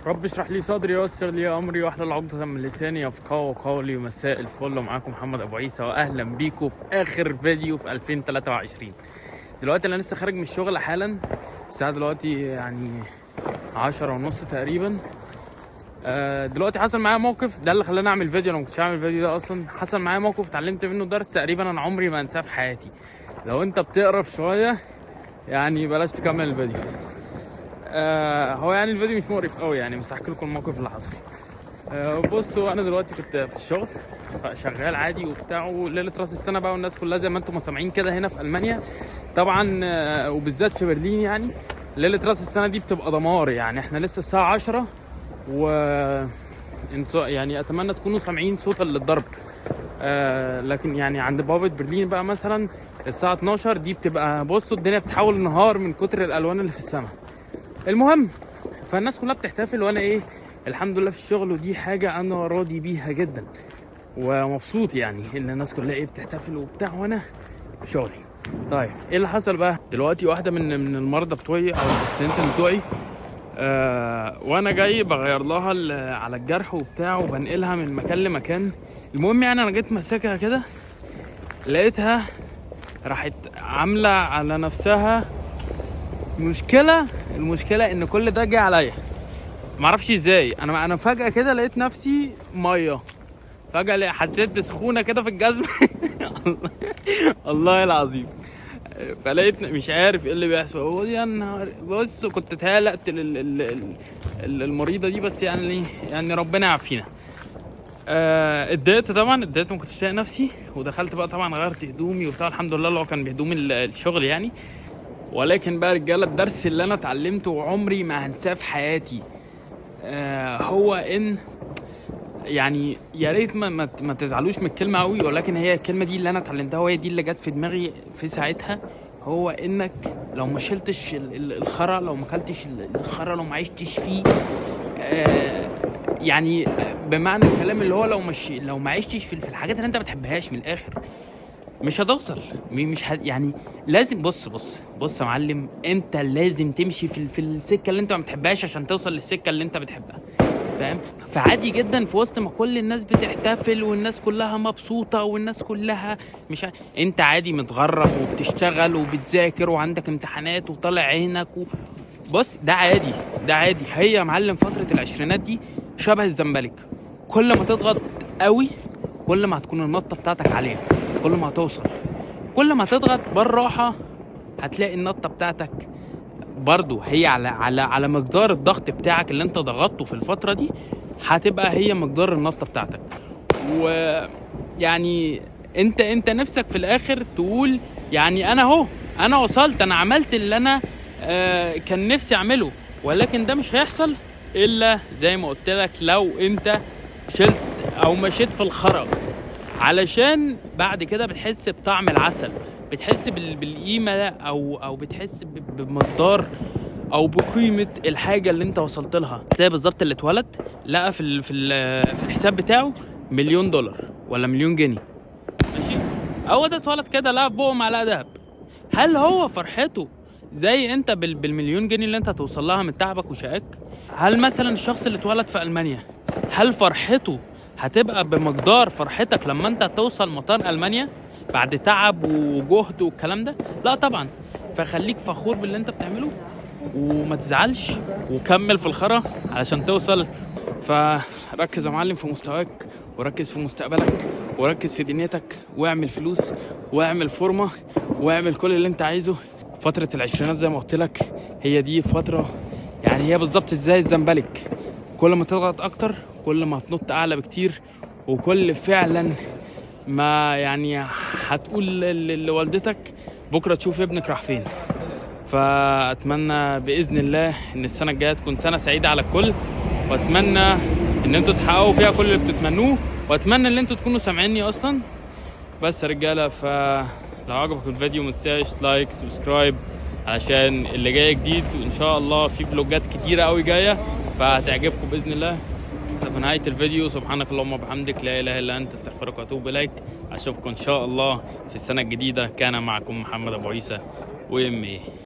رب اشرح لي صدري ويسر لي امري واحلل عقدة من لساني يفقهوا قولي. مساء الفل، ومعاكم محمد ابو عيسى، واهلا بيكم في اخر فيديو في 2023. دلوقتي انا لسه خارج من الشغل حالا، الساعة دلوقتي يعني 10:30 تقريبا. دلوقتي حصل معايا موقف، ده اللي خلاني اعمل فيديو، انا ما كنتش هعمل فيديو ده اصلا. حصل معايا موقف اتعلمت منه درس تقريبا انا عمري ما انساه في حياتي. لو انت بتقرف شوية يعني بلاش تكمل الفيديو. هو يعني الفيديو مش مقرف قوي يعني، بس هحكي لكم الموقف اللي حصل. بصوا، انا دلوقتي كنت في الشغل شغال عادي وبتاع، وليلة راس السنة بقى والناس كلها زي ما انتم سامعين كده هنا في المانيا طبعا، وبالذات في برلين، يعني ليلة راس السنة دي بتبقى دمار. يعني احنا لسه الساعة 10 و يعني اتمنى تكونوا سامعين صوت الضرب. لكن يعني عند بوابه برلين بقى مثلا الساعة 12 دي بتبقى، بصوا الدنيا بتتحول نهار من كتر الالوان اللي في السماء. المهم فالناس كلها بتحتفل، وانا ايه الحمد لله في الشغل، ودي حاجة انا راضي بيها جدا ومبسوط يعني ان الناس كلها ايه بتحتفل وبتاع وانا في شغلي. طيب ايه اللي حصل بقى دلوقتي؟ واحدة من المرضى بتوعي او ال Patienten بتوعي، وانا جاي بغير لها على الجرح وبتاع وبنقلها من مكان لمكان. المهم يعني انا جيت ماسكها كده لقيتها راحت عامله على نفسها مشكلة. المشكلة ان كل ده جه عليا، معرفش ازاي. انا فجاة كده لقيت نفسي مية، فجاة حسيت بسخونه كده في الجزمة. الله العظيم. فلقيت مش عارف ايه اللي بيحصل. هو يا نهار، بص كنت اتهيأ المريضة دي، بس يعني ربنا يعافينا. اتضايقت طبعا، اتضايقت، ما كنتش طايق نفسي، ودخلت بقى طبعا غيرت هدومي وبتاع. الحمد لله اللي هو كان بهدوم الشغل يعني. ولكن بقى رجاله، الدرس اللي انا اتعلمته وعمري ما هنساه في حياتي، هو ان يعني يا ريت ما تزعلوش من الكلمة قوي، ولكن هي الكلمة دي اللي انا اتعلمتها وهي دي اللي جت في دماغي في ساعتها. هو انك لو ما شلتش الخرا، لو ما اكلتش الخرا، لو ما عشتش فيه، يعني بمعنى الكلام اللي هو لو ما عشتش في الحاجات اللي انت ما بتحبهاش، من الاخر مش هتوصل. مش يعني لازم، بص بص بص يا معلم، انت لازم تمشي في السكة اللي انت ما بتحبهاش عشان توصل للسكه اللي انت بتحبها، فاهم؟ فعادي جدا في وسط ما كل الناس بتحتفل والناس كلها مبسوطة والناس كلها مش انت عادي متغرب وبتشتغل وبتذاكر وعندك امتحانات وطالع عينك بص ده عادي، ده عادي. هي يا معلم فترة العشرينات دي شبه الزمبلك، كل ما تضغط قوي كل ما هتكون النطه بتاعتك عالية، كل ما هتوصل. كل ما تضغط بالراحة هتلاقي النطه بتاعتك برضو هي على على على مقدار الضغط بتاعك اللي انت ضغطته في الفترة دي، هتبقى هي مقدار النطه بتاعتك. ويعني انت نفسك في الاخر تقول يعني انا اهو، انا وصلت، انا عملت اللي انا كان نفسي اعمله. ولكن ده مش هيحصل الا زي ما قلت لك لو انت شلت او مشيت في الخرا، علشان بعد كده بتحس بطعم العسل، بتحس بالقيمة او بتحس بمقدار او بقيمة الحاجة اللي انت وصلت لها. زي بالظبط اللي اتولد لقى في الحساب بتاعه $1,000,000 ولا 1,000,000 جنيه، ماشي؟ هو ده اتولد كده لقى في بقه معلقه ذهب. هل هو فرحته زي انت بال1,000,000 جنيه اللي انت هتوصل لها من تعبك وشقاك؟ هل مثلا الشخص اللي اتولد في المانيا هل فرحته هتبقى بمقدار فرحتك لما انت توصل مطار المانيا بعد تعب وجهد والكلام ده؟ لا طبعا. فخليك فخور باللي انت بتعمله وما تزعلش وكمل في الخرا علشان توصل. فركز يا معلم في مستواك، وركز في مستقبلك، وركز في دنيتك، واعمل فلوس واعمل فورمه واعمل كل اللي انت عايزه. فترة العشرينات زي ما قلت لك هي دي فترة، يعني هي بالظبط ازاي الزمبلك، كل ما تضغط اكتر كل ما هتنط اعلى بكتير، وكل فعلا ما يعني هتقول لوالدتك بكره تشوف ابنك راح فين. فاتمنى باذن الله ان السنة الجاية تكون سنة سعيدة على الكل، واتمنى ان انتوا تحققوا فيها كل اللي بتتمنوه، واتمنى ان انتوا تكونوا سامعيني اصلا. بس يا رجاله، فلو عجبك الفيديو ما تنساش like subscribe علشان اللي جاي جديد، وان شاء الله في فلوجات كتيرة قوي جاية فهتعجبكم باذن الله. في نهاية الفيديو سبحانك اللهم وبحمدك، لا اله الا انت، استغفرك واتوب اليك. اشوفكم ان شاء الله في السنة الجديدة. كان معكم محمد ابو عيسى وام ايه.